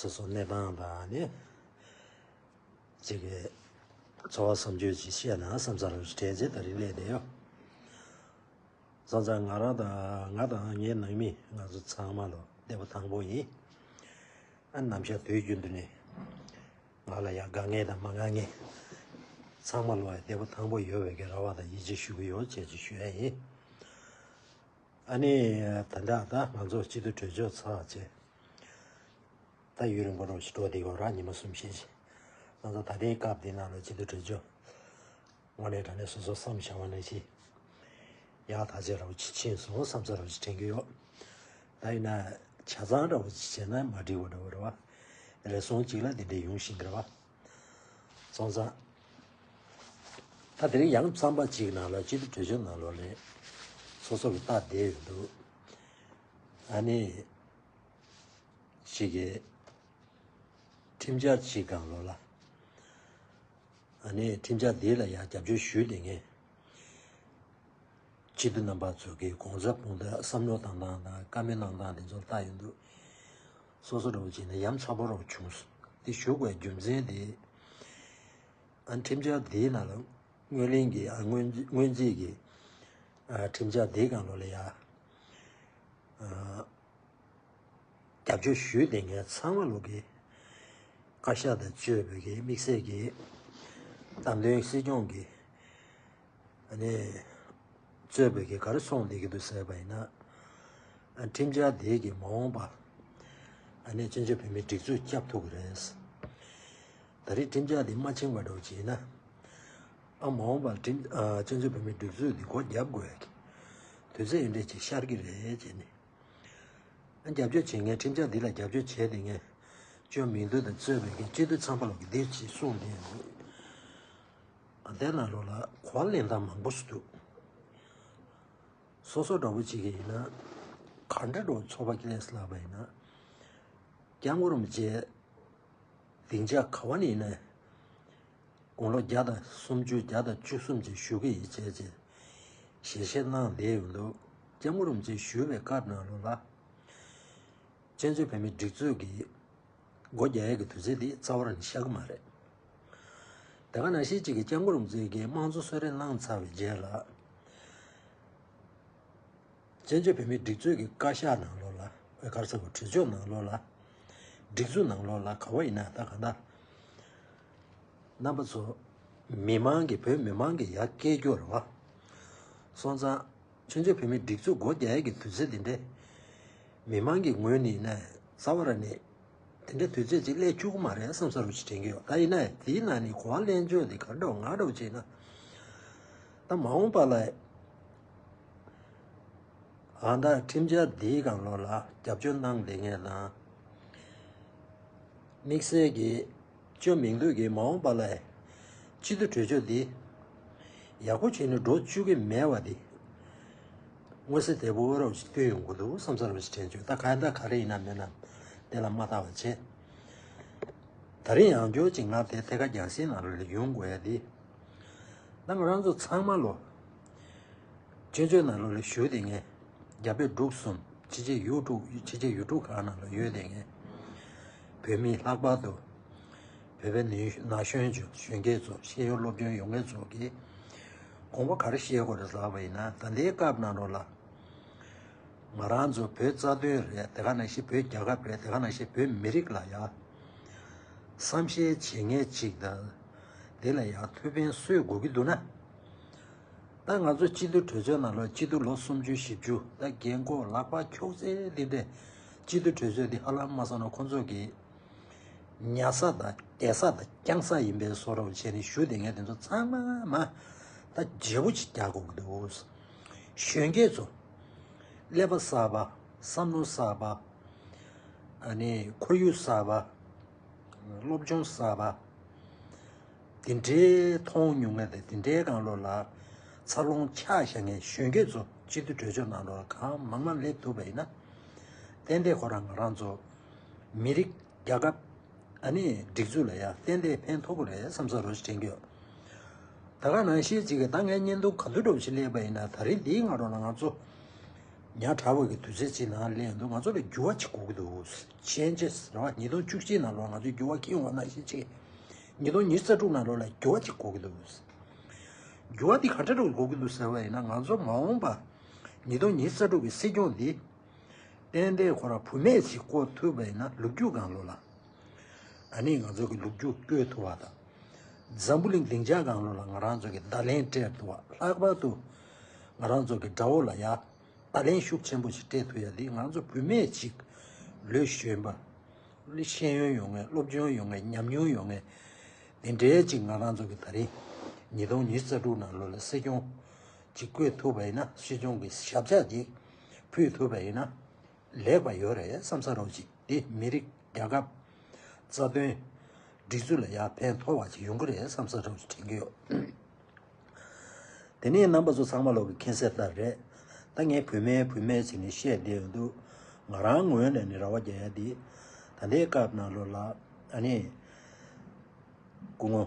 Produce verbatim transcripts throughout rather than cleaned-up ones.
སོ་སོ་གནས་སྟངས་དང་ནི། གཅིག་གི་ཚོར་བ་བསམ་བརྗོད་ཅིག་བཤད་ན་བསམ་ས་རུ་དྲན་རྗེས་ད་རིང་སླེབས་བསྡད་ཡོད། སོང་ཙང་ང་རང་དང་ང་དང་ངའི་ནང་མི་ང་ཚོ་ཚང་མ་ལོ་བདེ་པོ་ཐང་པོ་ཡིན། ཨ་ནམ་ཞག་དུས་རྒྱུན་དུ་ནི་ང་ལ་ཡང་དགའ་ངེས་དང་མ་དགའ་ངེས་ཚང་མ་ལོ་བདེ་པོ་ཐང་པོ་ཡོད་པའི་གི་རེ་བ་དང་ཡིད་ཆེས་ཞུ་གི་ཡོད་ཅེས་ཅིག་ཞུ་ཡ་ཡིན། ཨ་ནི་ད་ལྟ་ད་ང་ཚོ་སྤྱི་འཐུས་གྲོས་ཆོད་ཚར་རྗེས། ད་ཡུན་རིང་པོ་རོགས་ཞིག་འགྲོ་བསྡད་ཡོད་ར། ཉི་མ་གསུམ་བཞི་ཞིག་ང་ཚོ་ད་ལྟའི་སྐབས་འདི་ནང་ལ་སྤྱི་འཐུས་གྲོས་ཆོད་དངོས་གནས་དྲང་གནས་སོ་སོ་བསམ་བྱ་བ་ནང་བཞིན་ཡག་ཐག་ཆོད་རོགས་ཅིག་ཕྱིན་སོང་བསམ་ཚུལ་རོགས་ཅིག་དྲན་གྱི་ཡོད། ད་ཡིན་ན་ཆ་ཚང་འདྲ་བོ་ཅིག་བྱས་ན་མ་འགྲིག་པ་འདྲ་བོ་རེད་བ། རེ་ཟུང་གཅིག་ལ་འདི་འདྲའི་ཡོང་བཞིན་གི་རེད་བ། སོང་ཙང་། ད་དེ་རིང་ཡང་རྩམ་པ་གཅིག་ནང་ལ་སྤྱི་འཐུས་གྲོས་ཆོད་ནང་ལོགས་ལ་སོ་སོ་གི་རྟགས་བསྡད་ཡོད་འདུག་ཨ་ནི། ཞིག་གིས་ཁྲིམས་འཆར་གཅིག་སྒང་ལོགས་ལ། ཨ་ནི་ཁྲིམས་འཆར་འདི་ལ་ཡང་རྒྱབ་སྐྱོར་ཞུས་བསྡད་མཁན། སྤྱི་འཐུས་རྣམ་པ་ཚོ་གིས་གང་ཟག་སྤུན་ཟླ་བསམ་བློ་བཏང་སྟངས་དང་བཀའ་མོལ་གནང་སྟངས་དེ་ཚོར་ལྟ་ཡོང་དུས། སོ་སོ་འདྲ་བོ་བྱས་ན་ཡ་མཚར་པོ་རོགས་བྱུང་སོང་། དེ་ཞུ་དགོས་རྒྱུ་མཚན་དེ། ཨ་ཁྲིམས་འཆར་འདིའི་ནང་ལ་སྔོན་གླེང་གི་ཨ་སྔོན་སྔོན་རྩིས་ཀྱི་ཨ་ཁྲིམས་འཆར་འདིའི་སྒང་ལོགས་ལ་ཡ། ཨ་རྒྱབ་སྐྱོར་ཞུས་བསྡད་མཁན་ཚང་མ་ལོག་གི་བཀའ་ཤག་དང་གཙོས་པའི་གི་དམིགས་བསལ་གྱི་བདམས་ཐོན་སྲིད་སྐྱོང་གི་ཨ་ནི་གཙོས་པའི་གི་ག་རེ་སོང་བསྡད་ཀྱི་འདུག་ཟེར་བ་ཡིན་ན། ཨ་ཁྲིམས་འཆར་དེ་གི་མ་འོངས་པ་ཨ་ནི་བཙན་བྱོལ་བོད་མིའི་སྒྲིག་འཛུགས་བསྐྱབ་ཐུབ་ཀྱི་རེད། ད་རེས་ཁྲིམས་འཆར་དེ་མ་ཕྱིན་པ་འདྲ་བོ་བྱས་ན། ཨ་མ་འོངས་པར་ཁྲིམས་ཨ་བཙན་བྱོལ་བོད་མིའི་སྒྲིག་འཛུགས་འདི་སྒོ་རྒྱབ་དགོས་ཀྱི་དུས་ཚོད་འདི་འདྲས་ཅིག་ཤར་གྱི་རེད་ཅེས་ནས། ཨ་རྒྱབ་སྐྱོར་བྱེད་མཁན་ཁྲིམས་འཆར་འདི་ལ་རྒྱབ་སྐྱོར་བྱས་བསྡད་མཁན་ཅོ་མིང་འདུས་དང་གཙོས་པའི་གི་སྤྱི་འཐུས་ཚང་མ་ལོག་གི་འདི་ཅིག་གསུངས་བསྡད་ཡོད། ཨ་དེ་ནང་ལོགས་ལ་གོ་བ་ལེན་སྟངས་མང་པོ་ཞིག་འདུག་སོ་སོ་འདྲ་བོ་གཅིག་གིས་ཡིན་ན་ག་འདྲ་འགྲོ་ཚོགས་པ་ཀི་ལས་ལབ་པ་ཡིན་ན། སྐྱབས་མགོན་རིན་པོ་ཆེ་སྡིངས་ཆ་ག་བ་ནས་ཡིན་ན་དགུང་ལོ་བརྒྱ་དང་སུམ་ཅུ་བརྒྱ་དང་བཅུ་གསུམ་ཅིག་བཞུགས་ཀྱི་ཡིན་བྱས་བྱས་ཞལ་བཞེས་གནང་བསྡད་ཡོད་འདུག་སྐྱབས་མགོན་རིན་པོ་ཆེ་བཞུགས་པའི་སྐབས་ནང་ལོགས་ལ་བཙན་བྱོལ་བོད་མིའི་སྒྲིག་འཛུགས་ཀྱི་སྒོ་རྒྱག་ཡས་ཀྱི་དུས་ཚོད་འདི་རྩ་བ་ནས་ཤར་གི་མ་རེད། དེ་ག་ནང་བཞིན་གཅིག་གི་སྐྱབས་མགོན་རིན་པོ་ཆེ་གིས་དམངས་གཙོ་གསོལ་རས་གནང་ཚར་བའི་རྗེས་ལ། བཙན་བྱོལ་བོད་མིའི་སྒྲིག་འཛུགས་ཀྱི་བཀའ་ཤག་ནང་ལོགས་ལ་ག་རེ་ཟེར་དགོས། གྲོས་ཆོད་ནང་ལོགས་ལ། སྒྲིག་འཛུགས་ནང་ལོགས་ལ་ག་བ་ཡིན་ན་ད་ག་འདྲ། རྣམ་པ་ཚོ། མི་མང་གིས་བོད་མི་མང་གིས་ཡར་སྐད་རྒྱག་རེད་བ། སོང་ཙང་། བཙན་བྱོལ་བོད་མིའི་སྒྲིག་འཛུགས་སྒོ་རྒྱག་ཡས་ཀྱི་དུས་ཚོད་འདི་འདྲས། མི་མང་གི་ངོས་ནས་ནས་རྩ་བ་ར་ནས། དེ་འདྲའི་དུས་ཚོད་ཅིག་སླེབས་བཅུག་གི་མ་རེད་བསམ་ས་རུ་ཅིག་དྲན་གྱི་ཡོད། ད་ཡིན་ན་དེའི་ནང་ནས་གོ་བ་ལེན་ཕྱོགས་དེ་ག་འདྲ་ང་འདྲ་བོ་བྱས་ན། ད་མ་འོངས་པ་ལ། ཨ་ད་ཁྲིམས་འཆར་འདིའི་སྒང་ལོགས་ལ་རྒྱབ་སྐྱོར་གནང་བསྡད་མཁན་དང་། དམིགས་བསལ་གྱི་ཅོ་མིང་འདུས་ཀྱི་མ་འོངས་པ་ལ་སྤྱི་འཐུས་གྲོས་ཆོད་འདི་ཡག་པོ་བྱས་ནས་འགྲོ་བཅུག་གི་མེད་པ་འདི་མངོན་གསལ་དོད་པོ་རོབ་ཅིག་བསྟན་ཡོང་གི་འདུག་བསམ་ས་རོབ་ཅིག་དྲན་བྱུང་། ད་ག་ད་ག་རེ་ཡིན་ན་མིན་ན་དེ་ལ་མ་བལྟ་བ་བྱས། ད་རེས་ཡང་བསྐྱར་ཅིག་ང་དེ་ཐད་ཀར་རྒྱང་སྲིང་ནང་ལོགས་ལ་ཡོང་དགོས་ཡ་འདི། ད་ང་རང་ཚོ་ཚང་མ་ལོ། སྤྱི་འཐུས་ནང་ལོགས་ལ་བཞུགས་བསྡད་མཁན། རྒྱ་བོད་འབྲུག་གསུམ་ཕྱི་རྒྱལ་ཡུལ་གྲུ་ཕྱི་རྒྱལ་ཡུལ་གྲུ་ཁག་ནང་ལ་ཡོད་བསྡད་མཁན། བོད་མི་ལྷག་པར་དུ། བོད་པའི་ན་གཞོན་ཚོ་གཞོན་སྐྱེས་ཚོ་ཤེས་ཡོན་སློབ་སྦྱོང་ཡོད་མཁན་ཚོ་གིས། དགོངས་པ་ག་རེ་བཞེས་དགོས་རེད་ལབ་པ་ཡིན་ན་ད་ལྟའི་སྐབས་ནང་ལོགས་ལ། ང་རང་ཚོ་བོད་རྩ་དོན་རེད། དེ་ག་ནང་བཞིན་བོད་རྒྱལ་ཁབ་རེད། དེ་ག་ནང་བཞིན་བོད་མི་རིགས་ལ་ཡ། བསམ་ཤེས་བྱེད་མཁན་ཅིག་དང་། དེ་ལ་ཡ་ཐུགས་ཕན་གསོས་དགོས་ཀྱི་འདུག་ན། ད་ང་ཚོ་སྤྱི་འཐུས་གྲོས་ཚོགས་ནང་ལ་སྤྱི་འཐུས་ལོ་སུམ་ཅུ་བཞི་བཅུ་ད་རྒན་གོག་ལག་པ་འཁྱོག་ཚད་འདི་འདྲས་སྤྱི་འཐུས་གྲོས་ཚོགས་འདི་ཧ་ལམ་མ་སོང་ན་ཁོང་ཚོ་གི་ཉལ་ས་དང་བསྡད་ས་དང་བསྐྱང་ས་ཡིན་པའི་བཟོ་འདྲ་བོ་བྱས་ནས་བཞུགས་བསྡད་མཁན་དེ་ཚོ་ཚང་མ་མ་ད་བརྗེ་པོ་ཅིག་རྒྱག་དགོས་ཀྱི་འདུག་གཞོན་སྐྱེས་ཚོ་ཀླད་པ་གསར་པ། བསམ་བློ་གསར་པ། ཨ་ནི་ཁོར་ཡུག་གསར་པ། སློབ་སྦྱོང་གསར་པ། དེ་འདྲའི་མཐོང་མྱོང་མཁན་དང་དེ་འདྲའི་སྒང་ལོགས་ལ་འཚར་ལོངས་ཆགས་བཞག་མཁན་གཞོན་སྐྱེས་ཚོ་སྤྱི་འཐུས་གྲོས་ཚོགས་ནང་ལོགས་ལ་གང་མང་མང་སླེབས་ཐུབ་པ་ཡིན་ན། ཏན་ཏན་ཁོ་རང་ང་རང་ཚོ་མི་རིགས་རྒྱལ་ཁབ་ཨ་ནི་སྒྲིག་འཛུགས་ལ་ཡང་ཏན་ཏན་ཕན་ཐོགས་ཀྱི་རེད་བསམ་ས་རོ་ཞིག་དྲན་གྱི་ཡོད། ད་ག་ནང་བཞིན་ཅིག་གི་ད་ངའི་བརྙན་ཐུང་ག་དུས་འགྲོ་ཞིག་སླེབས་པ་ཡིན་ན་ད་རིང་འདིའི་སྔ་དྲོ་ལ་ང་ཚོ་ ཉག་ཕྲ་བ་གི་དུས་ཚོད་ཅིག་ནང་སླེབས་འདུག་ང་ཚོ་ལ་འགྱུར་བ་ཅིག་དགོས་ཀྱི་འདུག Changes རེད་བ། ཉིས་སྟོང་བཅུ་གཅིག་ནང་ལོགས་ང་ཚོས་འགྱུར་བ་འཁྱེར་ཡོང་བ་ནང་བཞིན་ཅིག་ཉིས་སྟོང་ཉི་ཤུ་རྩ་དྲུག་ནང་ལོགས་ལ་འགྱུར་བ་ཅིག་དགོས་ཀྱི་འདུག་འགྱུར་བ་འདི་ག་འདྲ་འདྲ་དགོས་ཀྱི་འདུག་ཟེར་བ་ཡིན་ན། ང་ཚོ་མ་འོངས་པ་ཉིས་སྟོང་ཉི་ཤུ་རྩ་དྲུག་གི་སྲིད་སྐྱོང་འདི་ཏན་ཏན་ཁོ་རང་བུད་མེད་ཅིག་བསྐོ་ཐུབ་པ་ཡིན་ན། ལོ་རྒྱུས་སྒང་ལོགས་ལ། ཨ་ནི་ང་ཚོ་གི་ལོ་རྒྱུས་བཀོད་ཐུབ་པ་དང་། འཛམ་བུ་གླིང་སྡིངས་ཆ་སྒང་ལོགས་ལ་ང་རང་ཚོ་གི་བརྡ་ལན་སྤྲད་ཐུབ་པ། ལྷག་པར་དུ་ང་རང་ཚོ་གི་དགྲ་བོ་ལ་ཡ་བརྡ་ལན་ཤུགས་ཆེན་པོ་ཞིག་སྤྲད་ཐུབ་ཡ་འདི། ང་ཚོ་བུད་མེད་ཅིག་ལོས་གཞོན་པ། ཤེས་ཡོན་ཡོད་མཁན། སློབ་སྦྱོང་ཡོད་མཁན། ཉམས་མྱོང་ཡོད་མཁན། འདི་འདྲའི་ཅིག་ང་རང་ཚོ་གི་ད་རེས་ཉིས་སྟོང་ཉི་ཤུ་རྩ་དྲུག་ནང་ལོགས་ལ་སྲིད་སྐྱོང་ཅིག་བསྐོ་ཐུབ་པ་ཡིན་ན། སྲིད་སྐྱོང་གི་ཞབས་ཆ་ཅིག་ཕུལ་ཐུབ་པ་ཡིན་ན། ལེགས་པ་ཡོད་རེད་བསམ་ས་རོགས་ཅིག་དེ་མི་རིགས་རྒྱལ་ཁབ་རྩ་དོན་སྒྲིག་འཛུགས་ལ་ཡང་ཕན་ཐོགས་པ་ཅིག་ཡོང་གི་རེད་བསམ་ས་རོགས་ཅིག་དྲན་གྱི་ཡོད། དེ་ནས་རྣམ་པ་ཚོ་ཚང་མ་ལོག་གི་མཁྱེན་གསལ་ལྟར་རེད། ད་ངས་བུད་མེད་བུད་མེད་ཟེར་ནས་བཤད་བསྡད་ཡོད་འདུག་ང་རང་ངོས་ནས་ནི་རེ་བ་རྒྱག་ཡ་འདི། ད་ལྟའི་སྐབས་ནང་ལོགས་ལ་ཨ་ནི་སྐུ་ངོ་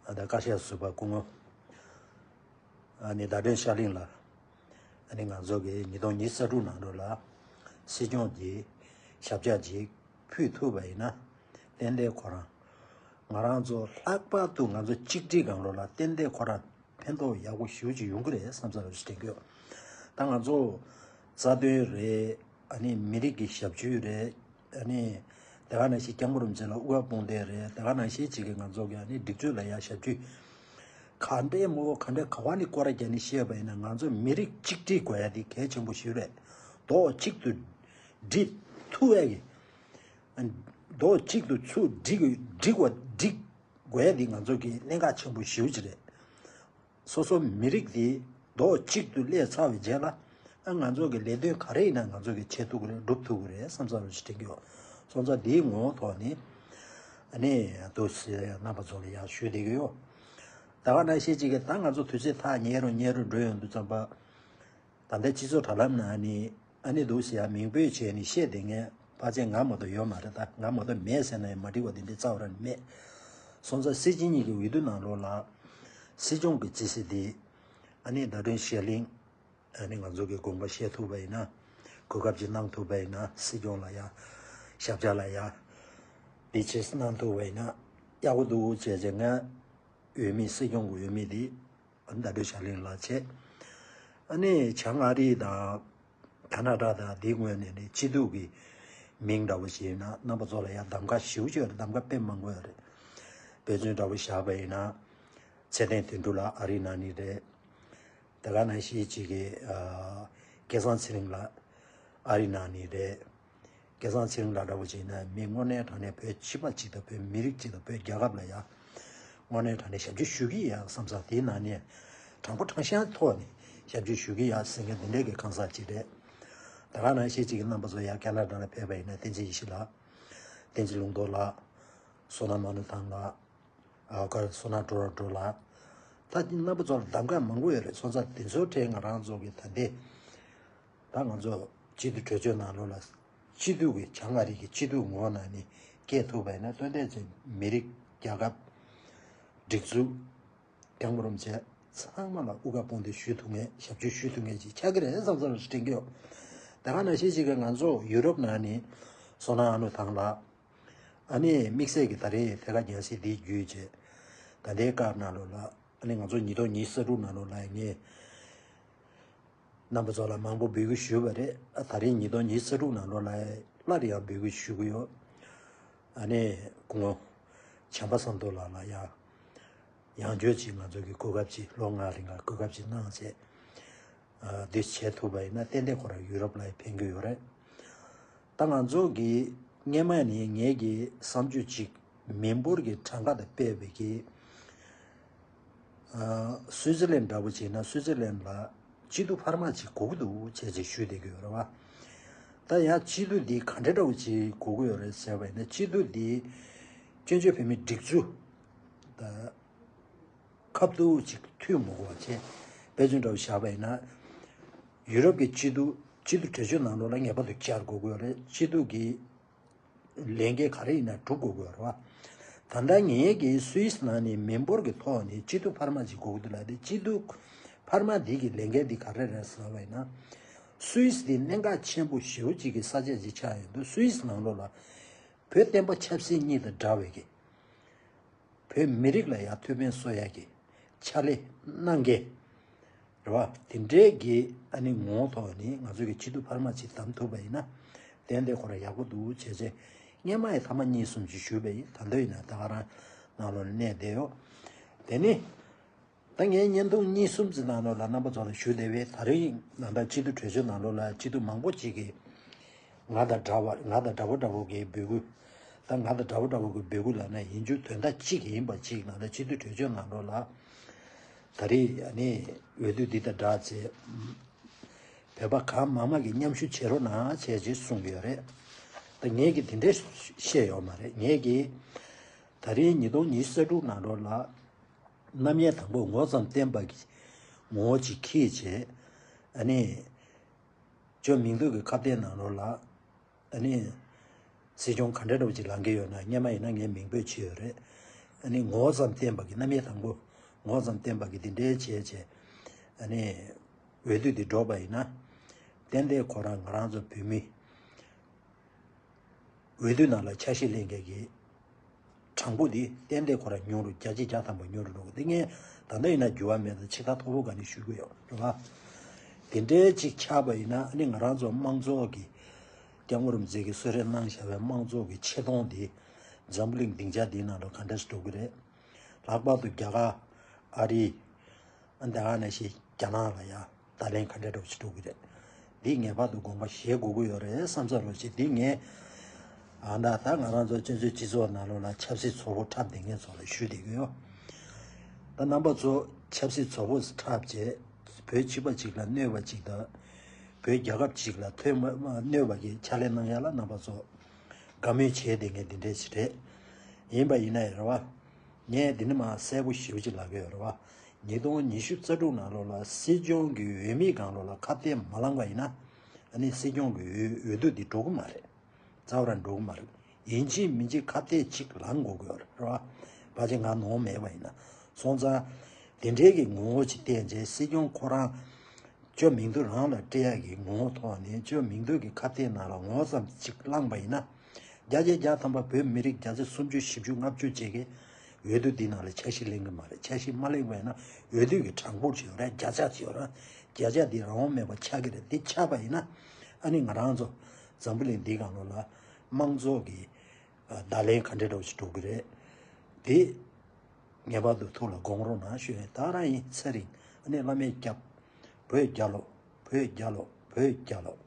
ཨ་ད་བཀའ་ཤག་ཟུར་པ་སྐུ་ངོ་ཨ་ནི་ཟླ་སྒྲོན་ཤར་གླིང་ལགས། ཨ་ནི་ང་ཚོ་གི་ཉིས་སྟོང་ཉི་ཤུ་རྩ་དྲུག་ནང་ལོགས་ལ་སྲིད་སྐྱོང་གི་ཞབས་ཆ་ཅིག་ཕུལ་ཐུབ་པ་ཡིན་ན། ཏན་ཏན་ཁོ་རང་ང་རང་ཚོ་ལྷག་པར་དུ་ང་ཚོ་གཅིག་སྒྲིལ་སྒང་ལོགས་ལ་ཏན་ཏན་ཁོ་རང་ཕན་ཐོགས་ཡག་པོ་ཞེ་པོ་ཅིག་ཡོང་གི་རེད་བསམ་ས་རེད་དྲན་གྱི་ཡོད། ད་ང་ཚོ་རྩ་དོན་རེད། ཨ་ནི་མི་རིགས་ཀྱི་ཞབས་ཞུ་རེད། ཨ་ནི་དེ་ག་ནང་བཞིན་སྐྱབས་མགོན་རིན་པོ་ཆེ་ལ་དབུ་བ་དཔུང་འདེགས་རེད། དེ་ག་ནང་བཞིན་ཅིག་གི་ང་ཚོ་གི་ཨ་ནི་སྒྲིག་འཛུགས་ལ་ཡང་ཞབས་ཞུ། ག་འདྲའི་མོ་ག་འདྲའི་ག་བ་ནས་སྐོར་ར་རྒྱག་ནས་བཤད་པ་ཡིན་ན། ང་ཚོ་མི་རིགས་གཅིག་སྒྲིལ་དགོས་ཡ་དེ་གལ་ཆེན་པོ་ཞིག་རེད། རྡོག་གཅིག་ཏུ་སྒྲིལ་ཐུབ་ཡ་གི། རྡོག་གཅིག་ཏུ་ཚུར་སྒྲིལ་དགོས་སྒྲིལ་དགོས་སྒྲིལ་དགོས་ཡ་དེ་ང་ཚོ་གི་གནད་འགག་ཆེན་པོ་ཞེ་པོ་ཅིག་རེད། སོ་སོ་མི་རིགས་དེ་རྡོག་གཅིག་ཏུ་སླེབས་ཚར་བའི་རྗེས་ལ། ཨ་ང་ཚོ་གི་ལས་དོན་ག་རེ་ཡིན་ན་ང་ཚོ་གི་བྱེད་ཐུབ་ཀྱི་རེད། སྒྲུབ་ཐུབ་ཀྱི་རེད་བསམ་ས་རུ་ཞིག་དྲན་གྱི་ཡོད། སོང་ཙང་འདིའི་ངོ་བོ་ཐོག་ནས་ཨ་ནི་འདུག་སེ་རྣམ་པ་ཚོ་ལ་ཡང་ཞུས་བསྡད་ཀྱི་ཡོད། ད་ག་ནང་བཞིན་ཅིག་གི་ད་ང་ཚོ་དུས་ཚོད་ཐག་ཉེ་རུ་ཉེ་རུ་འགྲོ་ཡོང་དུས་ཙམ་པ། ད་ལྟའི་སྤྱི་ཚོགས་དྲ་ལམ་ནང་ནས་ཨ་ནི་འདུག་སེ་ཡང་མིང་འབོད་བྱས་ནས་བཤད་བསྡད་མཁན་ཕལ་ཆེར་ང་མ་གཏོགས་ཡོད་མ་རེད། ད་ང་མ་གཏོགས་མེད་ཟེར་ན་ཡང་མ་འགྲིག་པ་དེ་འདྲའི་རྩ་བ་རང་ནས་མེད། སོང་ཙང་སྲིད་སྤྱི་གཉིས་ཀྱི་འོས་བསྡུ་ནང་ལོགས་ལ་སྲིད་སྐྱོང་གི་རྩིས་གཞི་དེ་ཨ་ནི་ཟླ་སྒྲོན་ཤར་གླིང་། ཨ་ནི་ང་ཚོ་གི་དགོངས་པ་བཞེས་ཐུབ་པ་ཡིན་ན། གོ་སྐབས་ཅིག་གནང་ཐུབ་པ་ཡིན་ན། སྲིད་སྐྱོང་ལ་ཡ་ཞབས་ཕྱི་ལ་ཡ་འདི་ཆེད་གནང་ཐུབ་པ་ཡིན་ན་ཡག་པོ་འདུག་བྱས་བྱས། ང་འོས་མི་སྲིད་སྐྱོང་གི་འོས་མི་དེ་ཟླ་སྒྲོན་ཤར་གླིང་ལགས་བྱས། ཨ་ནི་བྱང་ཨ་རི་དང་ཁ་ན་ཌ་དང་དེའི་ངོས་ནས་ནི་སྐྱིད་སྡུག་གི་མིང་འདྲ་བོ་ཞིག་ཡིན་ན་རྣམ་པ་ཚོ་ལ་ཡང་གདམ་ག་ཞེ་པོ་ཅིག་ཡོད་རེད། གདམ་ག་དཔེ་མང་པོ་ཡོད་རེད། དཔེ་མཚོན་འདྲ་བོ་བཞག་པ་ཡིན་ན། ཚེ་བརྟན་དོན་གྲུབ་ལགས་ཨ་རི་ནང་ནས་རེད། དེ་ག་ནང་བཞིན་ཅིག་གི་ཨ་སྐལ་བཟང་ཚེ་རིང་ལགས་ཨ་རི་ནང་ནས་རེད། སྐལ་བཟང་ཚེ་རིང་ལགས་འདྲ་བོ་ཅིག་ཡིན་ན་མི་དངོས་གནས་དྲང་གནས་བོད་སྤྱི་པ་ཅིག་དང་བོད་མི་རིགས་ཅིག་དང་བོད་རྒྱལ་ཁབ་ལ་ཡ་དངོས་གནས་དྲང་གནས་ཞབས་ཕྱི་ཞུ་གི་ཡ་བསམ་ས། དེའི་ནང་ནས་དྲང་པོ་དྲང་གཞག་ཐོག་ནས་ཞབས་ཕྱི་ཞུ་གི་ཡ་ཟེར་མཁན་དེ་འདྲས་ཀྱི་གང་ཟག་ཅིག་རེད། དེ་ག་ནང་བཞིན་ཅིག་གི་རྣམ་པ་ཚོ་ཡ་ཁ་ན་ཌ་ལ་ཕེབས་པ་ཡིན་ན་བསྟན་འཛིན་ཡེ་ཤེས་ལགས། བསྟན་འཛིན་ལུང་རྟོགས་ལགས། བསོད་ནམས་དམར་ནག་ཐང་ལགས། ཨ་ཁར་བསོད་ནམས་གྲོགས་ར་གྲོགས་ལགས། ད་རྣམ་པ་ཚོར་གདམ་ག་མང་པོ་ཡོད་རེད། སོང་ཙང་དེ་ཚོའི་གྲས་ང་རང་ཚོ་གི་ད་ལྟའི་ད་ང་ཚོ་སྤྱི་འཐུས་གྲོས་ཆོད་ནང་ལོགས་ལ་སྤྱི་འཐུས་ཀྱི་བྱང་ཨ་རི་གི་སྤྱི་འཐུས་ངོ་ནང་ནས་སྐྱེས་ཐུབ་པ་ཡིན་ན། ཏན་ཏན་ཅིག་མི་རིགས་རྒྱལ་ཁབ་སྒྲིག་འཛུགས་སྐྱབས་མགོན་རིན་པོ་ཆེ་ཚང་མ་ལ་དབུ་ཁ་དཔུང་འདེགས་ཞུ་ཐུབ་མཁན། ཞབས་ཕྱི་ཞུ་ཐུབ་མཁན་ཅིག་ཆགས་ཀྱི་རེད་བསམ་བསམ་ཞིག་དྲན་གྱི་ཡོད། ད་ག་ནང་བཞིན་ཅིག་གི་ང་ཚོ་ཡུ་རོབ་ནང་ནས་བསོད་ནམས་ཨ་ནུ་ཐང་ལགས། ཨ་ནི་དམིགས་བསལ་གྱི་ད་རེས་ཐད་ཀར་རྒྱང་སྲིང་འདི་བརྒྱུད་བྱས། ད་ལྟའི་སྐབས་ནང་ལོགས་ལ་ཨ་ནི་ང་ཚོ་ཉིས་སྟོང་ཉི་ཤུ་རྩ་དྲུག་ནང་ལོགས་ལ་ངས་རྣམ་པ་ཚོ་ལ་མང་པོ་འབོད་སྐུལ་ཞུས་པ་རེད། ཨ་ད་རེས་ཉིས་སྟོང་ཉི་ཤུ་རྩ་དྲུག་ནང་ལོགས་ལ་སླར་ཡང་འབོད་སྐུལ་ཞུ་གི་ཡོད། ཨ་ནི་སྐུ་ངོ་བྱམས་པ་བསམ་གཏན་ལགས་ལ་ཡང་ཡང་བསྐྱར་ཅིག་ང་ཚོ་གི་གོ་སྐབས་ཅིག་ལོ་ལྔ་རིང་ལ་གོ་སྐབས་ཅིག་གནང་བྱས། ཨ་འདི་བྱེད་ཐུབ་པ་ཡིན་ན་ཏན་ཏན་ཁོ་རང་ཡུ་རོབ་ལ་ཕན་གྱི་ཡོད་རེད། ད་ང་ཚོ་གི་སྔས་མ་ནས་ངེད་ཀྱི་བསམ་ཚུལ་ཅིག་མི་འབོར་གྱི་གྲངས་ཀ་དང་སྤེལ་བའི་གི་ཨ་སུའི་ཙི་ལན་འདྲ་པོ་བྱས་ན་སུའི་ཙི་ལན་ལ་སྐྱིད་སྡུག་འཕར་མ་ཅིག་དགོས་ཀྱི་འདུག་བྱས་ཅིག་ཞུས་བསྡད་ཀྱི་ཡོད་རེད་བ། ད་ཡང་སྐྱིད་སྡུག་འདི་ག་འདྲ་འདྲ་པོ་ཅིག་དགོས་ཀྱི་ཡོད་རེད་ཟེར་བ་ཡིན་ན། སྐྱིད་སྡུག་འདི་བཙན་བྱོལ་བོད་མིའི་སྒྲིག་འཛུགས་ད་ཁ་ཐུག་ཅིག་མཐུན་མི་དགོས་པ་བྱས། དཔེ་མཚོན་འདྲ་པོ་བཞག་པ་ཡིན་ན། ཡུ་རོབ་ཀྱི་སྐྱིད་སྡུག་སྐྱིད་སྡུག་གྲོས་ཆོད་ནང་ལོགས་ལ་ངེས་པར་དུ་བཅར་དགོས་ཀྱི་ཡོད་རེད། སྐྱིད་སྡུག་གི་ལས་འགན་ག་རེ་ཡིན་ན་སྒྲུབ་དགོས་ཀྱི་ཡོད་རེད་བ། ད་ལྟ་ངེད་ཀྱིས་སུད་སི་ནང་ནས་མི་འབོར་གྱི་ཐོག་ནས་སྐྱིད་སྡུག་འཕར་མ་ཅིག་དགོས་ཀྱི་འདུག་ལབ་དེ། སྐྱིད་སྡུག་ ཕར་མ་འདི་གི་ལས་འགན་འདི་ག་རེ་རེད་ཟེར་བ་ཡིན་ན། སུད་སི་འདི་གནད་འགག་ཆེན་པོ་ཞེ་པོ་ཅིག་གི་ས་ཆ་ཅིག་ཆགས་ཡོད་འདུག་སུད་སི་ནང་ལོགས་ལ་བོད་བསྟན་པ་ཆབ་སྲིད་གཉིས་དང་འདྲ་བའི་གི་བོད་མི་རིགས་ལ་ཡང་ཐུགས་ཕན་གསོ་ཡ་གི་ཕྱག་ལས་གནང་མཁན་རེད་བ། དེ་འདྲའི་གི་ཨ་ནི་ངོ་བོ་ཐོག་ནས་ང་ཚོ་གི་སྐྱིད་སྡུག་འཕར་མ་ཅིག་བདམས་ཐུབ་པ་ཡིན་ན་ཏན་ཏན་ཁོ་རང་ཡག་པོ་འདུག་བྱས་བྱས་སྔས་མ་ཡི་ཐ་མ་གཉིས་གསུམ་ཅིག་ཞུས་པ་ཡིན། ད་འདོད་ཡིན་ན་ད་ག་རང་ནང་ལོགས་ནས་གནས་བསྡད་ཡོད། དེ་ནི། ད་ངའི་བརྙན་ཐུང་གཉིས་གསུམ་ཙམ་ནང་ལོགས་ལ་རྣམ་པ་ཚོ་ལ་ཞུ་བདེ་བས། ད་རིང་ནང་ལྟར་སྤྱི་འཐུས་གྲོས་ཆོད་ནང་ལོགས་ལ་སྤྱི་འཐུས་མང་པོ་ཅིག་གིས་ང་དང་འདྲ་བར་ང་དང་འདྲ་པོ་འདྲ་པོ་གི་འབོད་སྐུལ། ད་ང་དང་འདྲ་པོ་འདྲ་པོ་གི་འབོད་སྐུལ་ལབ་ན་ཡིན་རྒྱུ་དོན་དག་གཅིག་ཡིན་པ་ཅིག་ནང་ལ་སྤྱི་འཐུས་གྲོས་ཆོད་ནང་ལོགས་ལ་ད་རེས་ཨ་ནི་འོས་བསྡུ་འདི་དང་སྦྲགས་ཚེ་བོད་པ་གང་མང་མང་གིས་མཉམ་ཞུགས་བྱེད་རོགས་གནང་བྱས་ཅེས་གསུངས་ཡོད་རེད། ད་ངས་ཀྱི་དེ་འདྲས་བཤད་ཡོད་མ་རེད། ངས་ཀྱི་ད་རེས་ཉིས་སྟོང་ཉི་ཤུ་རྩ་དྲུག་ནང་ལོགས་ལ། རྣམ་དབྱེ་དང་པོ་ངོ་ཙམ་བསྟན་པ་གི་ངོ་བོ་ཅིག་འཁྱེར་བྱས། ཨ་ནི། ཇོ་མིང་འདུས་ཀྱི་ཁ་གཏད་ནང་ལོགས་ལ། ཨ་ནི། སྲིད་སྐྱོང་ག་འདྲ་འདྲ་བོ་ཅིག་ལངས་ཀྱི་ཡོད་ན་སྔས་མ་ཡིན་ན་ངས་མིང་འབོད་བྱས་ཡོད་རེད། ཨ་ནི་ངོ་བོ་ཙམ་བསྟན་པ་གི་རྣམ་དབྱེ་དང་པོ་ངོ་བོ་ཙམ་བསྟན་པ་གི་འདི་འདྲའི་བྱས་བྱས། ཨ་ནི། འོས་བསྡུ་འདི་འགྲོ་བ་ཡིན་ན། ཏན་ཏན་ཁོ་རང་ང་རང་ཚོ་བོད་མི། འོས་བསྡུ་ནང་ལ་ཆ་ཤས་ལེན་མཁན་གྱི་གྲངས་འབོར་འདི་ཏན་ཏན་ཁོ་རང་ཉུང་རུ་བརྒྱ་ཆ་བརྒྱ་ཐམ་པ་ཉུང་རུ་འགྲོ་གི་འདི་ངས་ད་ལྟ་ཡིན་ན་འགྱུར་བ་མེད་དང་ཕྱི་ཐག་མཐོ་པོ་ག་ནས་ཞུ་གི་ཡོད་རེད་བ། དེ་འདྲའི་ཅིག་ཆགས་པ་ཡིན་ན་ཨ་ནི་ང་རང་ཚོ་དམངས་གཙོ་གི་སྐྱབས་མགོན་རིན་པོ་ཆེ་གིས་གསོལ་རས་གནང་བཞག་པའི་དམངས་གཙོ་གི་ཆེ་མཐོང་འདི་འཛམ་བུ་གླིང་སྡིངས་ཆ་འདིའི་ནང་ལ་ག་འདྲས་འགྲོ་གི་རེད། ལྷག་པར་དུ་རྒྱ་གར་ཨ་རི། ཨ་འདི་ག་ནང་བཞིན་རྒྱ་ནག་ལ་ཡང་བརྡ་ལན་ག་འདྲ་འདྲ་བོ་ཞིག་འགྲོ་གི་རེད། འདི་ངེས་པར་དུ་དགོངས་པ་བཞེས་དགོས་ཀྱི་ཡོད་རེད་བསམ་ས་རོ་ཞིག་འདི་ངས་ཨ་ད་ད་ང་རང་ཚོ་བཙན་བྱོལ་སྤྱི་ཚོགས་ནང་ལོགས་ལ་ཆབ་སྲིད་བཙོག་པོ་འཁྲབ་བསྡད་མཁན་ཚོ་ལ་ཞུ་བསྡད་ཀྱི་ཡོད། ད་རྣམ་པ་ཚོ་ཆབ་སྲིད་བཙོག་པོ་འཁྲབ་བྱས་བོད་སྤྱི་པ་གཅིག་ལ་གནོད་པ་གཅིག་དང་། བོད་རྒྱལ་ཁབ་གཅིག་ལ་ཐོན་མ་མ་གནོད་པ་གི་ཕྱག་ལས་གནང་ཡ་ལ་རྣམ་པ་ཚོ་དགའ་མོས་བྱས་བསྡད་མཁན་འདི་འདྲས་ཞིག་རེད། ཡིན་པ་ཡིན་ན་ཡང་རེད་བ། ངས་འདི་ནི་མ་གསལ་པོ་ཞེ་པོ་ཅིག་ལབ་ཀྱི་ཡོད་རེད་བ། ཉིས་སྟོང་ཉི་ཤུ་རྩ་དྲུག་ནང་ལོགས་ལ་སྲིད་སྐྱོང་གི་འོས་མིའི་སྒང་ལོགས་ལ་ཁ་གཏད་མ་བླངས་པ་ཡིན་ན། ཨ་ནི་སྲིད་སྐྱོང་གི་འོས་འོས་བསྡུ་འདི་འགྲོ་གི་མ་རེད། རྩ་བ་རང་འགྲོ་གི་མ་རེད། ཡིན་གཅིག་མིན་གཅིག་ཁ་གཏད་ཅིག་ལངས་དགོས་ཀྱི་ཡོད་རེད་བ། ཕལ་ཆེར་ང་ནོར་མེད་པ་ཡིན་ན། སོང་ཙང་། དེ་འདྲའི་གི་ངོ་བོ་ཅིག་བསྟན་རྗེས་སྲིད་སྐྱོང་ཁོ་རང་། ཇོ་མིང་འདུས་རང་ལ་སྤྲད་ཡག་གི་ངོ་བོ་ཐོག་ནས་ཇོ་མིང་འདུས་ཀྱི་ཁ་གཏད་ནང་ལ་ངོ་བོ་ཙམ་ཅིག་བླངས་པ་ཡིན་ན། བརྒྱ་ཆ་བརྒྱ་ཐམ་པ་བོད་མི་རིགས་བརྒྱ་ཆ་སུམ་ཅུ་བཞི་བཅུ་ལྔ་བཅུ་བཅས་ཀྱིས་འོས་བསྡུ་འདི་ནང་ལ་ཆ་ཤས་ལེན་གྱི་མ་རེད། ཆ་ཤས་མ་ལེན་པ་ཡིན་ན་འོས་བསྡུ་གི་གྲངས་འབོར་ཅིག་ཡོད་རེད། བརྒྱ་ཆ་ཅིག་ཡོད་རེད། བརྒྱ་ཆ་འདི་རང་དབང་མེད་པ་ཆགས་ཀྱི་རེད། འདི་ཆགས་པ་ཡིན་ན་ཨ་ནི་ང་རང་ཚོ་འཛམ་བུ་གླིང་འདིའི་སྒང་ལོགས་ལ་དམངས་གཙོ་གི་བརྡ་ལན་ག་འདྲ་འདྲ་བོ་ཞིག་འགྲོ་གི་རེད། དེ་ངེས་པར་དུ་ཐུགས་ལ་དགོངས་རོགས་གནང་ཞུ་ཡིན། ད་རང་ཡིན་ཚེ་རིང་། ཨ་ནི་བླ་མའི་སྐྱབས། བོད་རྒྱལ་ལོ། བོད་རྒྱལ་ལོ། བོད་རྒྱལ་ལོ།